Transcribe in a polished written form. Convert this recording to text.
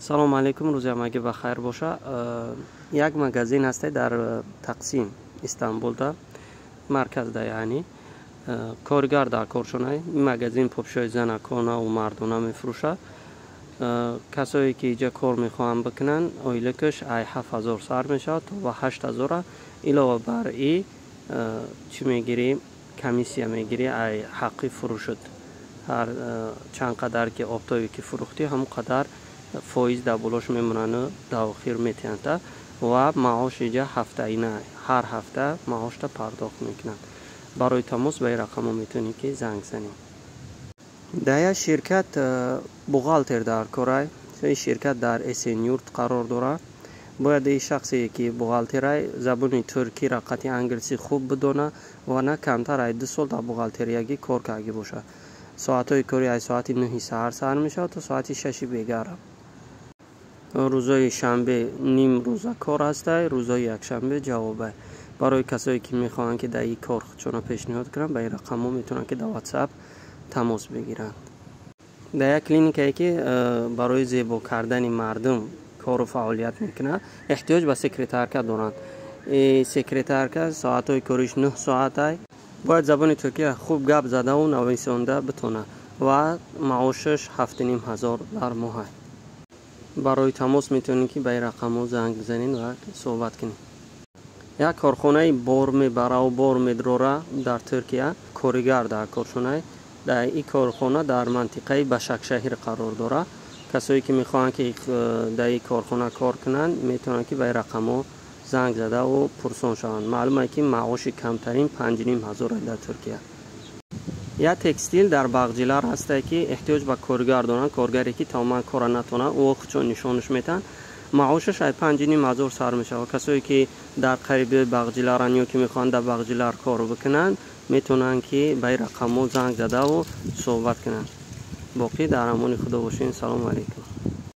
Салому алейкум, рӯзи ҳамагӣ ба хайр боша. Як магазин ҳасте дар Тақсим, Истанбулда, марказда, яъни коргар дар коршонай. Ин магазин попшои занаконаву мардона мефурӯшад. Касое ки иҷа кор мехоҳанд бикунанд, ойликаш ай 7000 сар мешавад то ба 8000-а. Илова бар и чӣ мегирӣ? Комиссия мегирӣ ай ҳаққи фурӯшат. Ҳар чанд қадар ки оптовӣ ки фурӯхтӣ, ҳамон қадар фоиз дар болош мемонану дар охир метиҳанд. Ва маош иҷа ҳафтаина, ҳар ҳафта маошта пардохт мекунанд. Барои тамос ба ин рақамҳо метавонед ки занг занед. Дар як ширкат бухгалтер дар корай. Ин ширкат дар Эсенюрт қарор дорад. Бояд ин шахсе ки бухгалтерай, забони туркиро қати англисӣ хуб бидонад ва на камтар ай 2 сол дар бухгалтериягӣ кор кардагӣ бошад. Соатҳои корӣ аз соати 9-и саҳар сар мешавад то соати 6-и бегара. Рӯзои шанбе ним рӯза кор ҳастай, рӯзои якшанбе ҷавобай. Барои касое ки мехоҳанд ки дар ин кор худшонро пешниҳод кунанд, ба ин рақамҳо метавонанд ки дар WhatsApp тамос бигиранд. Дар як клиникае ки барои зебо кардани мардум кору фаъолият мекунад, эҳтиёҷ ба секретарка доранд. Секретарка соатҳои кориш 9 соатай, бояд забони туркия хуб гап задаву нависонда битонад ва маошаш 7500 дар моҳай. Барои тамос метавонед ки ба ин рақамҳо занг бизанед ва суҳбат кунед. Як корхонаи бор мебараву бор медрора дар Туркия коригар дар коршонай. Дар ин корхона дар мантиқаи Башакшаҳир қарор дорад. Касое ки мехоҳанд ки дар ин корхона кор кунанд, метавонанд ки ба ин рақамҳо занг задаву пурсон шаванд. Маълум е ки маоши камтарин 5500 дар Туркия. Як текстил дар Бағҷилар ҳастае ки эҳтиёҷ ба коргар доранд, коргаре ки тамоман кора натавонад, ӯ худшон нишонаш метаҳанд. Маошаш ай 5500 сар мешавад. Касое ки дар қарибиҳои Бағҷиларанд ё ки мехоҳанд дар Бағҷилар кор бикунанд, метавонанд ки ба ин рақамҳо занг задаву суҳбат кунанд. Боқӣ дар амони Худо бошед. Салому алейкум.